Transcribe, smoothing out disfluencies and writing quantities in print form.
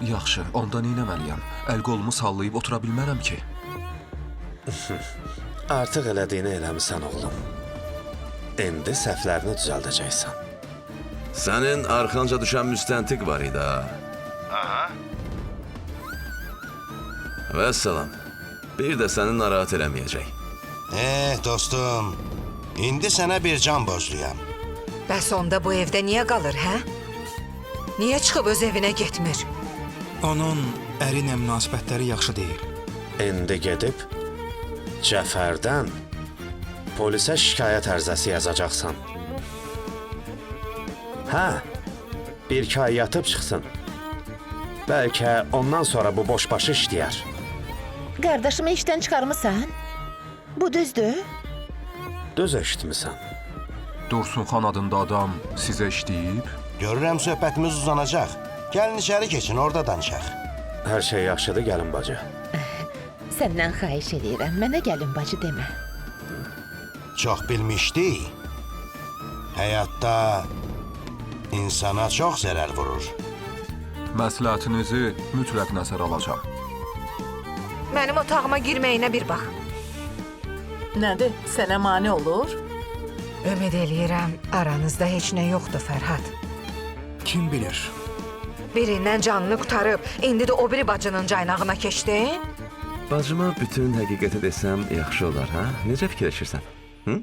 Yaxşı, onda nə etməliyəm? Əl qolumu sallayıb otura bilmərəm ki. Artıq elədiyini eləmisən, oğlum. İndi səhvlərini düzəldəcəksən. Sənin arxanca düşən müstəntiq var idi ha. Aha. Vəssalam. Bir də səni narahat eləməyəcək. Dostum, indi sənə bir can borcluyam. Bəs onda bu evdə niyə qalır, hə? Niyə çıxıb öz evinə getmir? Onun əri ilə münasibətləri yaxşı deyil. İndi gedib Cəfərdən polisə şikayət ərizəsi yazacaqsan. Hə, bir-iki ay yatıb çıxsın. Bəlkə ondan sonra bu boşbaşı işləyər. Qardaşımı işdən çıxarmısan? Bu düzdür? Düz eşitmisən. Dursunxan adında adam sizə işləyib? Görürəm söhbətimiz uzanacaq. Gəlin içəri keçin, orada danışaq. Hər şey yaxşıdır, gəlin bacı. Səndən xahiş eləyirəm, mənə gəlin bacı demə. Çox bilmişdik. Həyatda insana çox zərər vurur. Məsləhətinizi mütləq nəzərə alacağam. Mənim otağıma girməyinə bir bax. Nədir? Sənə mane olur? Ümid eləyirəm, aranızda heç nə yoxdur, Fərhad. Kim bilir? Birindən canını qurtarıb, indi də o biri bacının caynağına keçdin? Bacıma bütün həqiqəti desəm yaxşı olar, ha? Necə fikirləşirsən? Hı?